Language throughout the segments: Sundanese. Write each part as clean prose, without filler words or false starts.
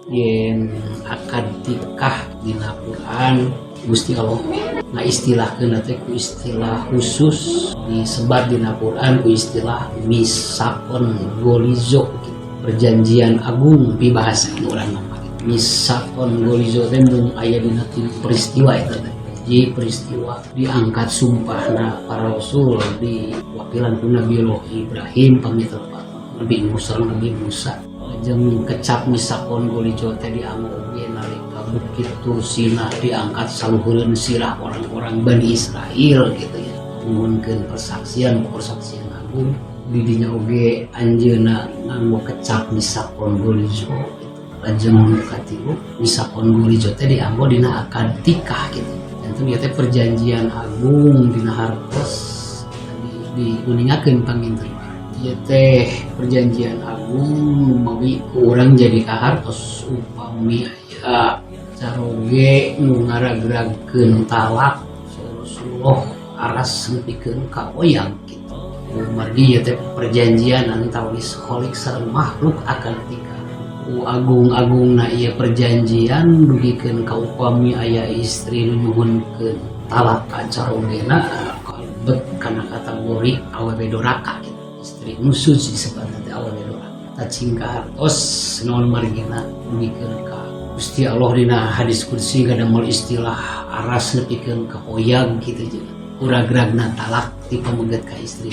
Yen akad tikah dina Quran, Gusti Allah ngaistilahkeun teh ku istilah khusus, disebat dina Quran ku istilah misakon golizo gitu. Perjanjian agung di bahasa urang mah. Misakon golizo teh mung aya dina tilu peristiwa eta teh. Jadi peristiwa diangkat sumpahna para rasul, diwakilan ku Nabi Ibrahim pamit Nabi Musa, Nabi Musa. Jeung kecap misakon golizo teh dianggo oge nalika Bukit Tursina diangkat saluhureun sirah orang-orang Bani Israel gitu ya. Nyuhunkeun persaksian, persaksian agung di dinya oge anjeunna nganggo kecap misakon golizo gitu. Lajeng nu katilu, misakon golizo teh dianggo dina akad tikah gitu. Tentu ieu teh perjanjian agung dina hartos tadi diuningakeun panginten. Ieu teh perjanjian agung mawi ku urang jadi kahartos upami aya caroge nu ngaragragkeun talak, Rasulullah aras nepikeun ka oyag gitu. Margi ieu teh perjanjian antawis kholik sareng makhluk akad tikah. Ku agung-agungna ieu perjanjian dugikeun ka upami aya istri nu nyuhunkeun talak ka carogena, kalebet kana kategori awewe doraka gitu. Istri nusyuz disebutna teh awewe doraka. Cacing kahartos naon margina dugikeun ka Gusti Allah dina hadis qudsi ngadamel istilah aras nepikeun ka oyag gitu jeung kuragragna talak ti pameget ka istri.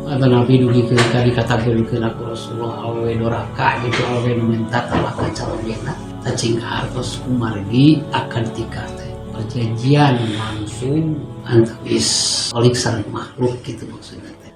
Atau nabi dugikeun ka dikategorikeun ku Rasulullah awewe doraka gitu, awewe nu minta talak ka carogena. Cacing kahartos kumargi akad tikah teh perjanjian langsung antawis kholik sareng makhluk gitu maksudna teh.